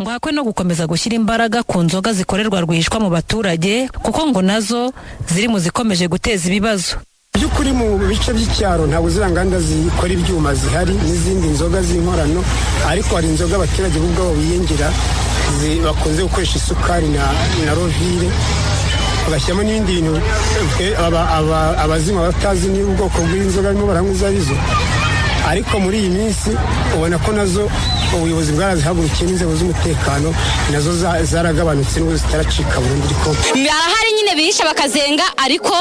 Ngo hakwe no gukomeza gushyira imbaraga ku nzoga zikorerwa rwihishwa mu baturage, kuko ngo nazo ziri mu zikomeje guteza ibibazo. By'ukuri, mu bice by'icyaro ntabwo ziriya nganda zikora ibyuma zihari n'izindi nzoga z'inkorano, ariko hari inzoga abaturage bo ubwabo biyengera, bakunze gukoresha isukari na levure, bagashyiramo n'ibindi bintu abazinywa batazi niba ubwoko bw'inzoga barimo baranywa izo arizo. Ariko muri iyi minsi ubona ko nazo ubuyobozi bwarazihagurukiye n'inzego z'umutekano, nazo zaragabanutse nubwo zitaracika burundu, ariko Barahari nyine bihisha bakazenga, ariko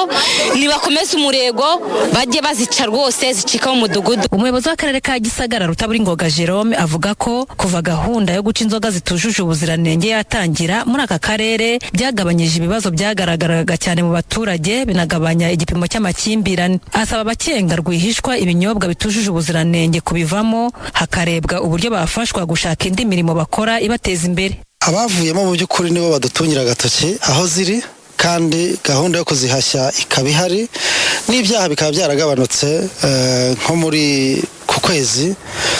nibakomeze umurego, bajye bazica rwose, zicika mu mudugudu. Umuyobozi w'akarere ka Gisagara, Rutaburingoga Jerome, avuga ko kuva gahunda yo guca inzoga zitujuje ubuziranenge yatangira muri aka karere, byagabanyije ibibazo byagaragaraga cyane mu baturage, binagabanya igipimo cy'amakimbirane. Asaba abakenga rwihishwa ibinyobwa bitujuje ubuziranenge kubivamo, hakarebwa uburyo bafashwa gushaka indi mirimo bakora ibateza imbere. Abavuyemo mu by'ukuri nibo badutungira agatoki aho ziri, kandi gahunda yo kuzihashya ikaba ihari, n'ibyaha bikaba byaragabanutse. Nko muri ku kwezi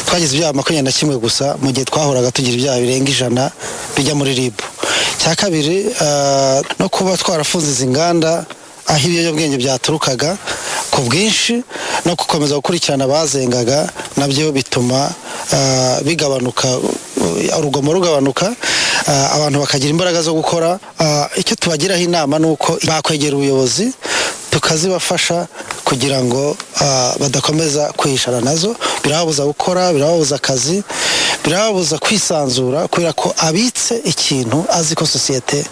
twagize ibyaha 21 gusa, mu gihe twahoraga tugira ibyaha birenga 100 bijya muri RIB. Cya kabiri, no kuba twarafunze izi nganda aho ibiyobyabwenge byaturukaga ku bwinshi, no gukomeza gukurikirana abazengaga, nabyo bituma bigabanuka, urugomo rugabanuka, abantu bakagira imbaraga zo gukora. Icyo tubagiraho inama ni uko bakwegera ubuyobozi tukazibafasha, kugira ngo badakomeza kwihishana nazo. Birababuza gukora, birababuza akazi, birababuza kwisanzura, kubera ko abitse ikintu azi ko sosiyete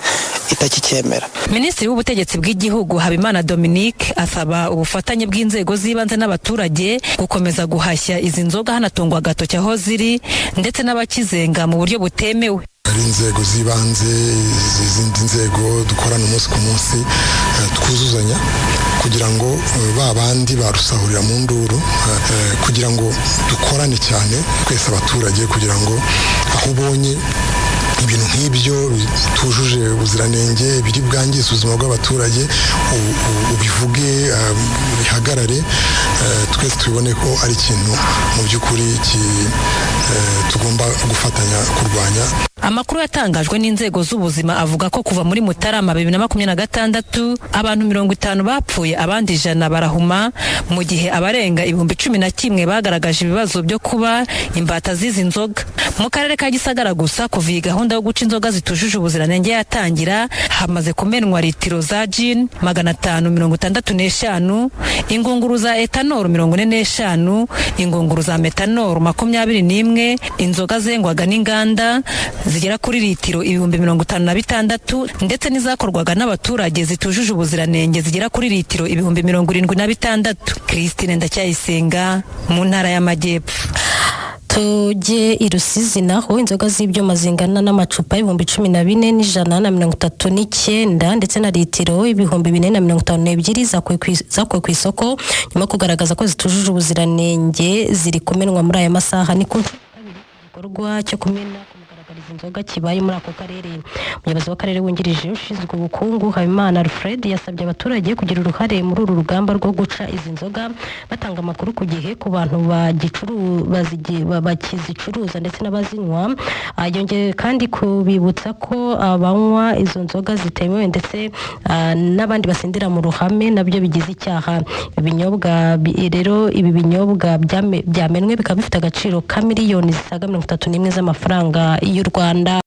itakicyemera. Minisitiri w'Ubutegetsi bw'Igihugu, Habimana Dominique, asaba ubufatanye bw'inzego z'ibanze n'abaturage gukomeza guhashya izi nzoga, hanatungwa agatoki aho ziri ndetse n'abakizenga mu buryo butemewe. Ari inzego z'ibanze, izindi nzego dukorana umunsi ku munsi, twuzuzanya kugira ngo ba bandi barusahurira mu nduru, kugira ngo dukorane cyane twese abaturage, kugira ngo aho ubonye ibintu nk'ibyo bitujuje ubuziranenge biri bwangiza ubuzima bw'abaturage, ubivuge, bihagarare, twese tubibone ko ari ikintu mu by'ukuri tugomba gufatanya kurwanya. Amakuru yatangajwe n'inzego z'ubuzima avuga ko kuva muri Mutarama 2026 abantu 50 bapfuye, abandi 100 barahuma, mu gihe abarenga 11,000 bagaragaje ibibazo byo kuba imbata z'izi nzoga. Mu karere ka Gisagara gusa, kuva iyi gahunda yo guca inzoga zitujuje ubuziranenge yatangira, hamaze kumenwa litiro za gin 565, ingunguru za ethanol 45, ingunguru za methanol 21, inzoga zengwaga n'inganda zigera kuri litiro 56,000, ndetse n'izakorwaga n'abaturage zitujuje ubuziranenge zigera kuri litiro 76,000. Christine Ndacyayisenga, mu Ntara y'Amajyepfo. Tujye i Rusizi naho inzoga z'ibyuma zingana n'amacupa 14,139 ndetse na litiro 4,052 zakuwe ku isoko nyuma yo kugaragaza ko zitujuje ubuziranenge, ziri kumenwa muri aya masaha. Ni ku nshuro ya kabiri igikorwa cyo kumena ku mugaragaro izi nzoga kibaye muri ako karere. Umuyobozi w'akarere wungirije ushinzwe ubukungu, Habimana Alfred, yasabye abaturage kugira uruhare muri uru rugamba rwo guca izi nzoga, batanga amakuru ku gihe ku bantu bakizicuruza ndetse n'abazinywa. Yongeye kandi kubibutsa ko abanywa izo nzoga zitemewe ndetse n'abandi basindira mu ruhame nabyo bigize icyaha. Ibinyobwa rero, ibi binyobwa byamenwe bikaba bifite agaciro ka miliyoni zisaga 31 z'amafaranga y'u Rwanda.